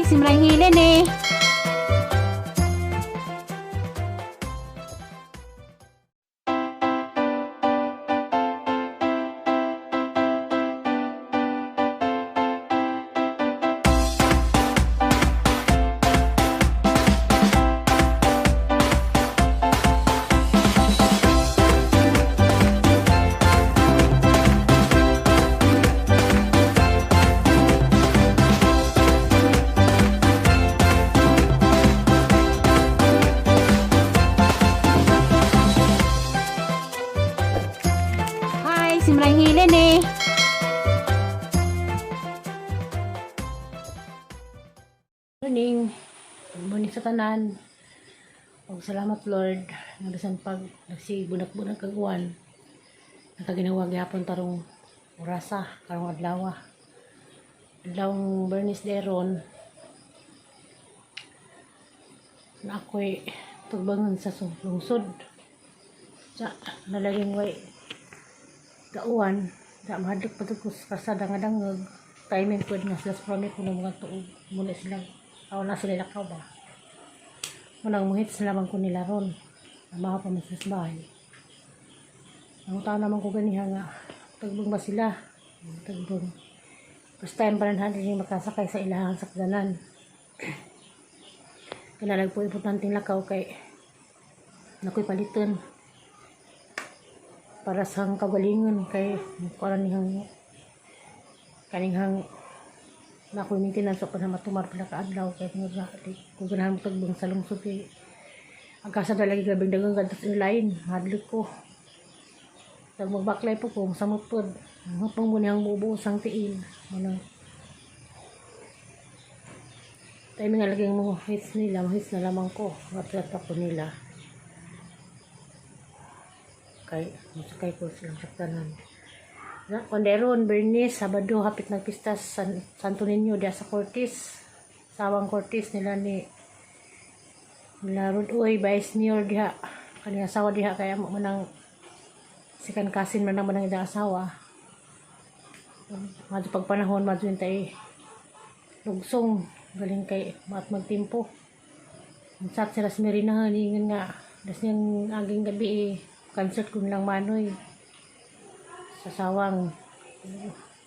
Simrang Hilene. Hi, Simrang Hilene. Morning. Good morning sa tanan. Og salamat, Lord, nga bisan pag nagsibunak-bunak kag uwan, nakaginawa gihapon tarong orasa karong adlaw. Adlawng Bernice Deron na ako'y tugbangon sa lungsod. Sa nalaging way gauwan, da mahadlok pa ko sa kasada nga dangog. Timing pud nga sila sa prami kuno mga tuog. Muna sila, aw na sila lakaw ba. Munang muhit sila man ko nila ron. Namaha pa man sila sa bahay. Ang tao naman ko ganiha nga, tagbong ba sila? Tagbong. First time pa rin yung makasakay sa ilahang sakdanan. Kailangan po importanteng lakaw kay nakoy palitan para sa kagalingon kay kuan nihang kaninghang nakoy maintenance pa na matumar pila ka adlaw kay tungod kung ganahan mo tagbong sa lungsod kay ang kasada lagi grabeng dagang kadto sa line, hadlok ko tag magbaklay po ko samot pod hapong mo niyang bubuo sang tiil. Ano timing nga lagi mo hits nila, hits na lamang ko matrata ko nila kay masakay ko silang saktanan na konderon Bernice. Sabado hapit nagpista San, Santo Niño diya sa Cortes, Sawang Cortes, nila ni nila Rudoy Vice Mayor diha kani asawa diha kaya mo manang sikan kasin man naman ang idang asawa. Madto pag panahon madto yun tay lugsong galing kay maat magtimpo. Sat sila sa Marina ningan nga das niyang aging gabi eh, concert ko nilang manoy sa Sawang.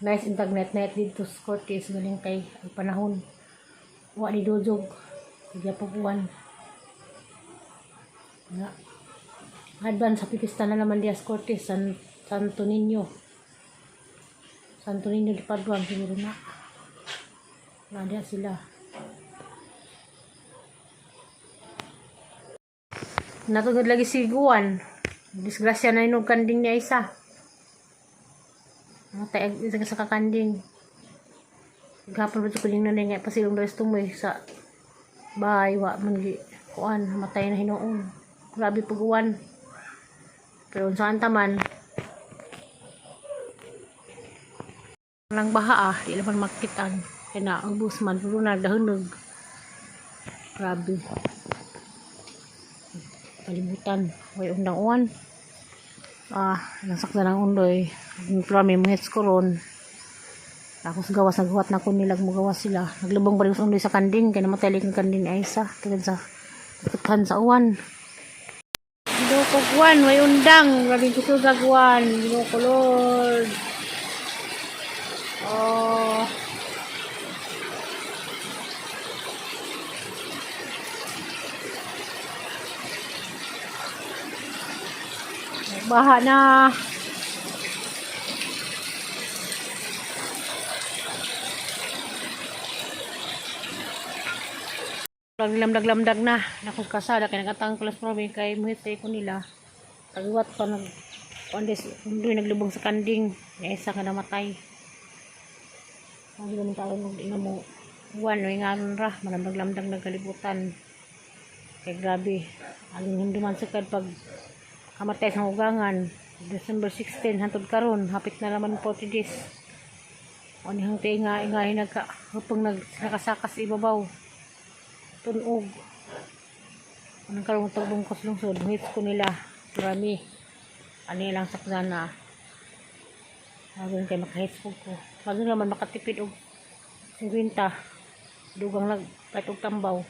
Nice intag net net dito sa Cortes galing kay ang panahon wa ni dudog sige pupuan nga advance sa pipista na naman diya sa Cortes San, Santo Niño, Santo Niño di Paduan siguro na na diya sila. Natugod lagi si Guan. Disgrasya na inog kanding niya isa. Natay isa sa kakanding. Gapon ba ito kuling na nga pasilong daw tumoy sa bahay wa man gi kuan matay na hinuon. Grabe pag-uwan. Pero saan taman lang baha ah, di naman makitaan. Kaya na ang bus man pero nagdahunog. Grabe. Kalibutan. Way undang uwan. Ah, nasaktan ang undoy. Ang may mga ko ron. Tapos gawas, naghuwat na ko nila, mugawas sila. Naglubong pa rin sa undoy sa kanding, kaya namatay ang kanding ni Aisa. Tingin sa kuthan sa uwan. Ginoo ko uwan, way undang. Grabe ko gagwan. Ginoo ko, Lord. Oh. Baha na. Lamdag-lamdag na. Naku kasada kay nagatang class probe kay muhit sa ko nila. Kagwat pa nag ondes undoy naglubong sa kanding. May isa ka namatay. Ang ganun tao nung ina mo. Uwan, no ingaron ra, malamdag-lamdag na kalibutan. Kay grabe. Aging hinduman sa kad pag kamatay sa ugangan. December 16 hantod karon, hapit na naman 40 days. Anihang tinga ingay nagka hupang nag nakasakas ibabaw. Tunog. Anong karong tagbong ko sa lungsod, hits ko nila. Marami. Ano lang sakdana. Agin kay makahits po ko. Pag naman makatipid og 50. Dugang lag patog tambaw.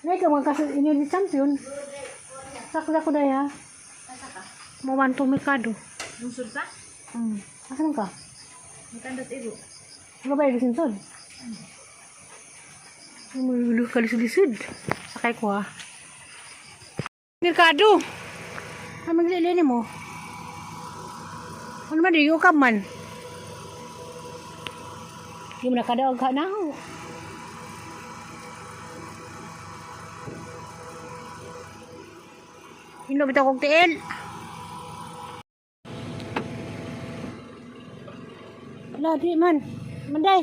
Nay ka mga kasi inyo ni champion. Sakla ko na ya. Mawan to merkado. Lungsod ka? Asan ka? Matandas igo. Ano ba yung sinsod? Ano kalisod-lisod. Sakay ko ha. Merkado! Ano maglilini mo? Ano man di ka man? Di mo nakadaog ka na ho. Hino bitaw kong tiil. Wala, di man. Manday.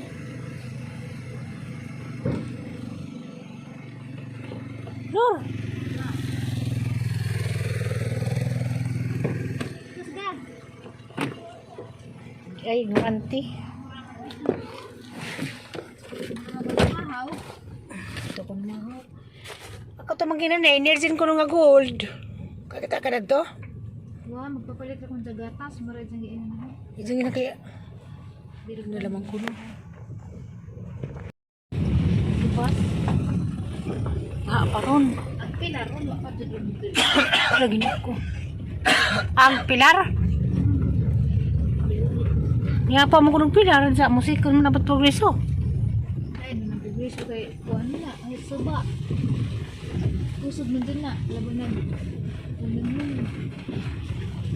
Lor. Ay, ignorante. Ito ko mahaw. Ako to mangina na, energy ko nga gold. Kakita ka na to? Wa, magpapalit akong jagatas. Mura dyan giinan na. Ito nga na kaya. Na lamang ko no. Diba? Ah, paron. Ang pilar, wa pa dyan. Lagi na ako. Ang pilar? Nga pa mo kunong pilar sa musik mo dapat progreso. Ay, nagpagwiso kay kuan na. Ay, suba. Usod man din na. Labanan. Labanan.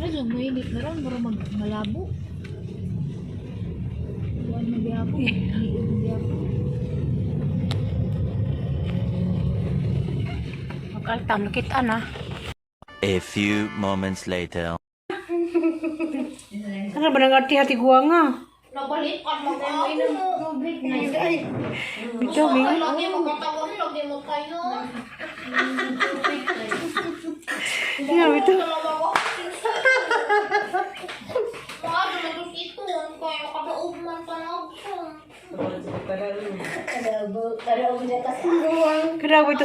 Medyo mainit na ron. Mura mag malabo. Kuan na gyapon. Hiil na gyapon. Magkaltam nakita na. A few moments later. Ano ba nang ati-ati guwa nga? Nabalikan mo ako. Ay, bitaw mi. Lagi mo katawan, lagi mo tayo. Nga bitaw. Dalawa ko. Mga dumatos ito. Kaya kadaog man tanag. Kada ito.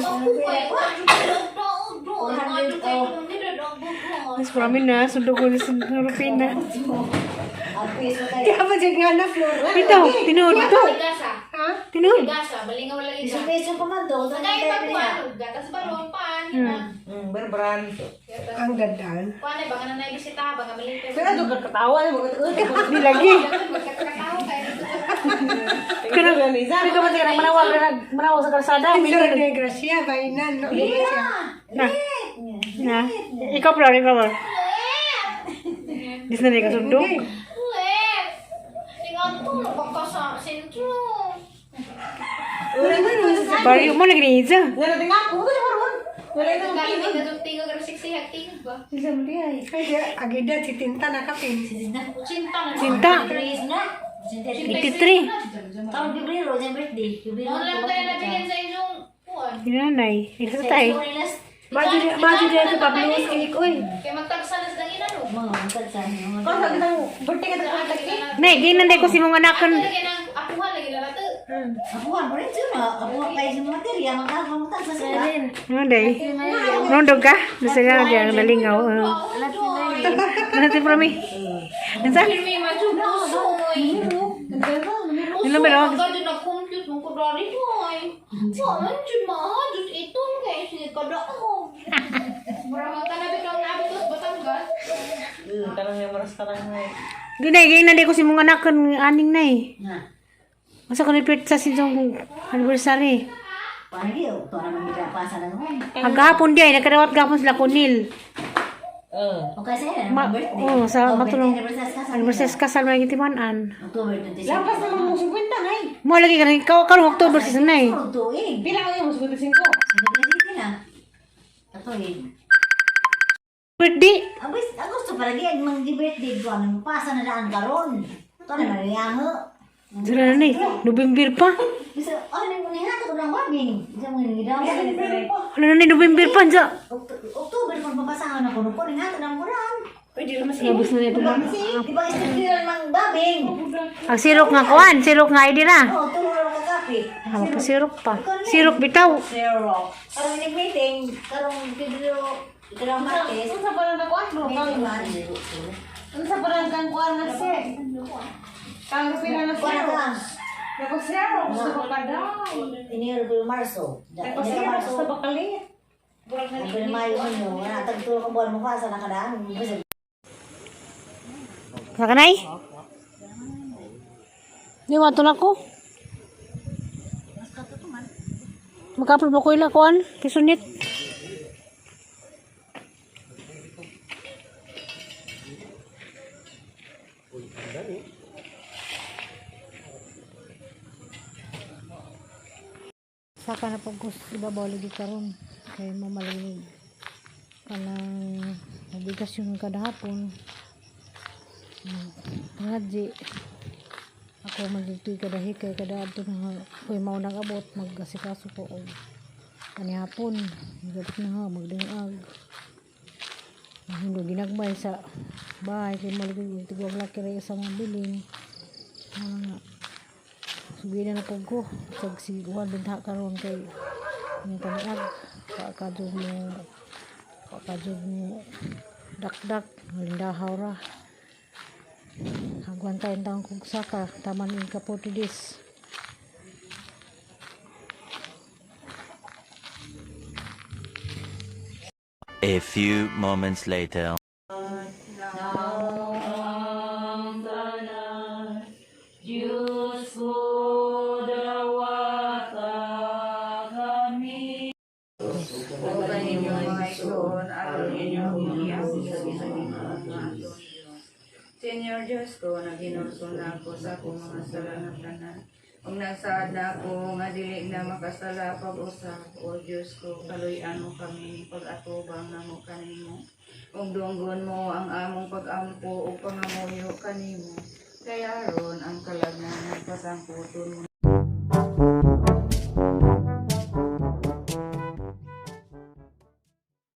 Ako kaya daog doon. Mga kayo Mas marami na sundo ko na sa Rupina. Kaya pa siya nga na Bitaw, tinuod bitaw. Gasa. Tinuod. Gasa, balingaw lagi ka. Piso pa man do. Kaya pagkuhan, gatas baron pan. Ang gandaan. Kuan baka na naibisita, baka malipit. Pero doon ka katawa, Di lagi. Magkakatawa kayo. Kaya hindi ka man siya manawag na manawag sa kalsada. Pero de gracia, vainan, no? Na. Na. Ikaw pala, ikaw pala. Dis na ni kasundo. Uwe! Tingnan to, nagpagka sa sentro. Baryo mo lagi ni Iza. Galing na itong tingog, pero siksihag tingog ba? Ay, agida, si Tinta nakapin. Cinta na. Cinta. na. 83. Taon Pebrero, sa birthday. Pebrero. Ano lang tayo nabigyan sa inyong kuwan. Hinanay. Isa tayo. Maju dia sa Pablo cake oy. Kaya magtagsa na sa danginan, no? Mga magtagsa. Nay, ginan day ko si mong anakan. Lagi ng apuhan, lagi na nato. Apuhan mo rin siya. Apuhan kayo sa mga terya. Mga magtagsa sila. Ano day? Nondog ka? Nasa nga diyan nalingaw. Ano si Prami? Nasa? Pirmi machubusoy. Ano ba no? Agad na nag-compute mong kudari hoy. Wa man jud maaha jud itong kay sige kadaog. Mura magkanabi kang nabitos Batangas. Ginay, ginan day ko si mong anakan aning nay. Na. Masa ko ni sa sinyong anniversary. Paano yun? Ito naman nila pasa na naman. Agahapon di ay nakadawat gahapon sila kunil. Okay, sa'yo na Ma birthday. oh, sa Oh, matulong. birthday anniversary sa Anniversary sa kasal mga gitimanan. October 26. Lapas naman mo 50 na eh. Mo lagi ka ikaw karon October season na eh. Sunod tuig. Pila kayo mo 55? Sunod na. Ato eh. Birthday. Abis, Agosto pa lagi ang mga birthday ko. Ano, pasa na daan karon. Ito na mariyango. Sila na eh. November pa. Bisa, oh, nang nihato ko ng wabing. Bisa mga ngidaw. Ano na ni November pa dyan. October kung papasahan ako nung ko nihato ng murang. Labos na nito ma'am. Di ba istrukturan mang babing? Ang sirok nga kuan, sirok nga ID na. Oh, tulong ka kape. Ah, pa sirok pa. Sirok bitaw. Zero. Karong inig meeting, karong Pedro, ikalawang Martes. Unsa pa na nakuan mo? Meeting man. Ano sa parang kang kuan na si? Kang pila na Kuha na ka. Nagpa-xerox sa bakaday. Enero ko yung Marso. Enero Nagpa-xerox Marso. sa bakalit. April, Mayo, Hunyo. Wala tagtulo ka buwan mo pa sa nakadaan. Nakanay? Di mo na ko. Magkapal ba ko ila kuan? Kisunit. Saka na pag gusto ibabaw lagi karon kay mamalinig kanang nabigas yun kada hapon. Nga ako magligtoy kada hikay kada adto na ko'y mao nag-abot magasikaso ko og kanihapon gabot na ha magdingag hindi ginagmay sa bahay kay maligog og tiguang laki ra sa mga bilin. Ano nga sugina na pug ko sag si Juan binta karon kay yung paniag kakadyo mo kakadyo mo dakdak malindahaw ra. Agwantay taong kong saka, taman in ka 40 days. A few moments later. Uban ninyo mga igsoon aron inyong iyaw sa Ginoo. Senyor Diyos ko, naginulso na ako sa akong mga sala nga tanan. Ug nagsaad na ako nga dili na makasala pag-usab. O Diyos ko, kaluy-an mo kami pag-atubang namo kanimo. Ug dunggon mo ang among pag-ampo ug pangamuyo kanimo. Kaya aron ang kalag na nagpasangkuton mo.